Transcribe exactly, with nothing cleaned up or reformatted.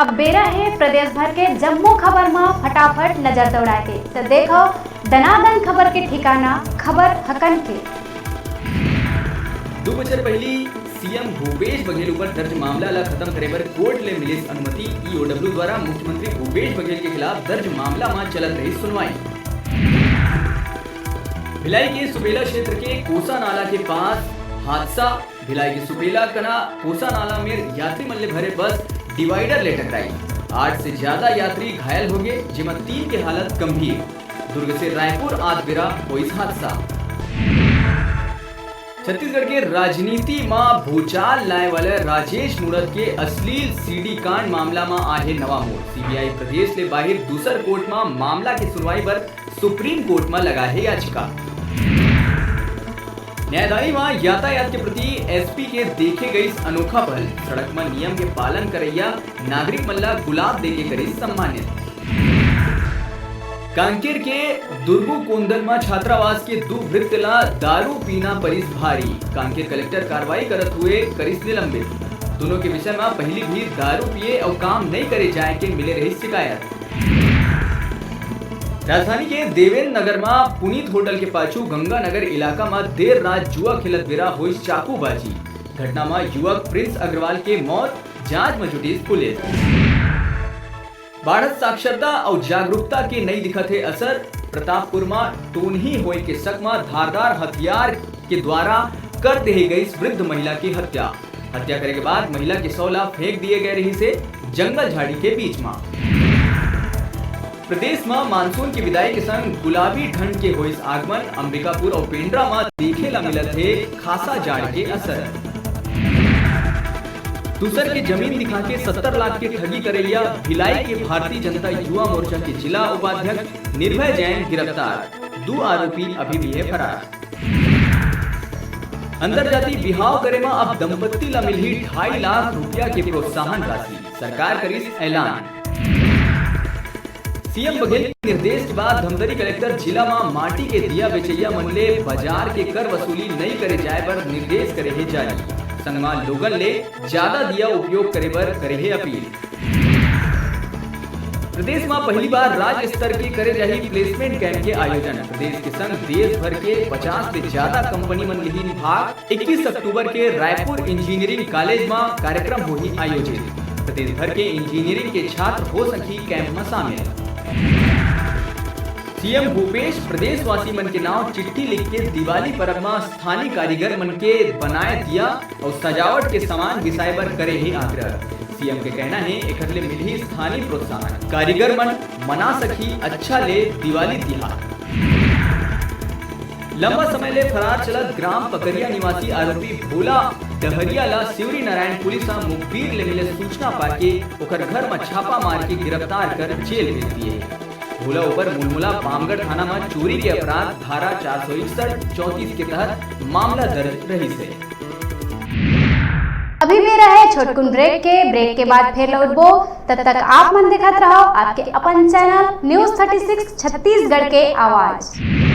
अब बेरा हे प्रदेश भर के जम्मो खबर म फटाफट नजर दौड़ाए के। त देखव दनादन खबर के ठिकाना, खबर हकन के। दू बछर पहिली सीएम भूपेश बघेल ऊपर दर्ज मामला ला खत्म करे बर कोर्ट ले मिलिस अनुमति। ईओडब्ल्यू द्वारा मुख्यमंत्री भूपेश बघेल के खिलाफ दर्ज मामला म चलत रही सुनवाई। भिलाई के सुपेला क्षेत्र के कोसा नाला के पास हादसा। भिलाई के सुपेला कना कोसा नाला में यात्री मन ले भरे बस डिवाइडर ले टकराई। आठ से ज्यादा यात्री घायल हो गए, जेमा तीन के हालत गंभीर। दुर्ग से रायपुर आत बेरा होइस हादसा। छत्तीसगढ़ के राजनीति म भूचाल लाए वाला राजेश मूणत के अश्लील सीडी कांड मामला म आहे नवा मोड़। सीबीआई प्रदेश ले बाहिर दूसर कोर्ट म मामला के सुनवाई बर सुप्रीम कोर्ट म लगा हे याचिका। न्यायदाई म यातायात के प्रति एसपी के देखे गईस अनोखा पहल। सड़क म नियम के पालन करैया नागरिक मन ला गुलाब देके करिस सम्मानित। कांकेर के दुर्गुकोंदल म छात्रावास के दू वृत्त ला दारू पीना परिस भारी। कांकेर कलेक्टर कार्रवाई करत हुए करिस निलंबित। दोनों के विषय म पहिली भी दारू पिए अउ काम नइ करे जाए के मिले रहिस शिकायत। राजधानी के देवेंद्र नगर म पुनीत होटल के पाछू गंगानगर इलाका म देर रात जुआ खेलत बेरा होइस चाकूबाजी। घटना म युवक प्रिंस अग्रवाल के मौत, जांच म जुटिस पुलिस। बाढ़त साक्षरता अउ जागरूकता के नइ दिखत हे असर। प्रतापपुर म टोनही होए के शक म धारदार हथियार के द्वारा कर देहे गईस वृद्ध महिला की हत्या। हत्या करे के बाद महिला के शव ला फेंक दिए गए रहिस हे जंगल झाड़ी के बीच म। प्रदेश म मानसून के विदाई के संग गुलाबी ठंड के होइस आगमन। अंबिकापुर अउ पेंड्रा म देखे ला मिलत हे खासा जाड़ के असर। दूसर के जमीन दिखा के सत्तर लाख के ठगी करैया भिलाई के भारतीय जनता युवा मोर्चा के जिला उपाध्यक्ष निर्भय जैन गिरफ्तार, दू आरोपी अभी भी हे फरार। अंतरजातीय बिहाव करे म अब दंपत्ति ला मिलही ढाई लाख रुपया के प्रोत्साहन राशि, सरकार करिस ऐलान। सीएम बघेल के निर्देश के बाद धमतरी कलेक्टर जिला म माटी के दिया बेचैया मन ले बाजार के कर वसूली नइ करे जाए बर निर्देश करे हे जारी। संगवारी लोगन ले ज्यादा दिया उपयोग करे बर करे हे अपील। प्रदेश म पहली बार राज्य स्तर के करे जाही प्लेसमेंट कैंप के आयोजन। प्रदेश के संग देश भर के पचास से ज्यादा कंपनी मन लिही भाग। इक्कीस अक्टूबर के रायपुर इंजीनियरिंग कॉलेज म कार्यक्रम होही आयोजित। प्रदेश भर के इंजीनियरिंग के छात्र हो सकही कैंप म शामिल। सीएम भूपेश प्रदेशवासी मन के नाव चिट्ठी लिख के दिवाली परब म स्थानीय कारीगर मन के बनाए दिया अउ सजावट के सामान बिसाए बर करे हे आग्रह। सीएम के कहना हे, एखर ले मिलही स्थानीय प्रोत्साहन, कारीगर मन मना सकही अच्छा ले दिवाली तिहार। लंबा समय ले फरार चलत ग्राम पकरिया निवासी आरोपी भोला डहरिया ला शिवरी नारायण पुलिस ह मुखबिर ले मिले सूचना पाके ओकर घर म छापा मार के गिरफ्तार कर जेल भेज दिए। भोला ऊपर मुलमुला पामगढ़ थाना म चोरी के अपराध धारा चार सौ इकसठ चौंतीस के तहत मामला दर्ज रहिस हे। अभी बेरा हे छोटकुन ब्रेक के। ब्रेक के बाद फेर लौटबो। तब तक आप मन देखत रहव आपके अपन channel news thirty six Chhattisgarh के आवाज।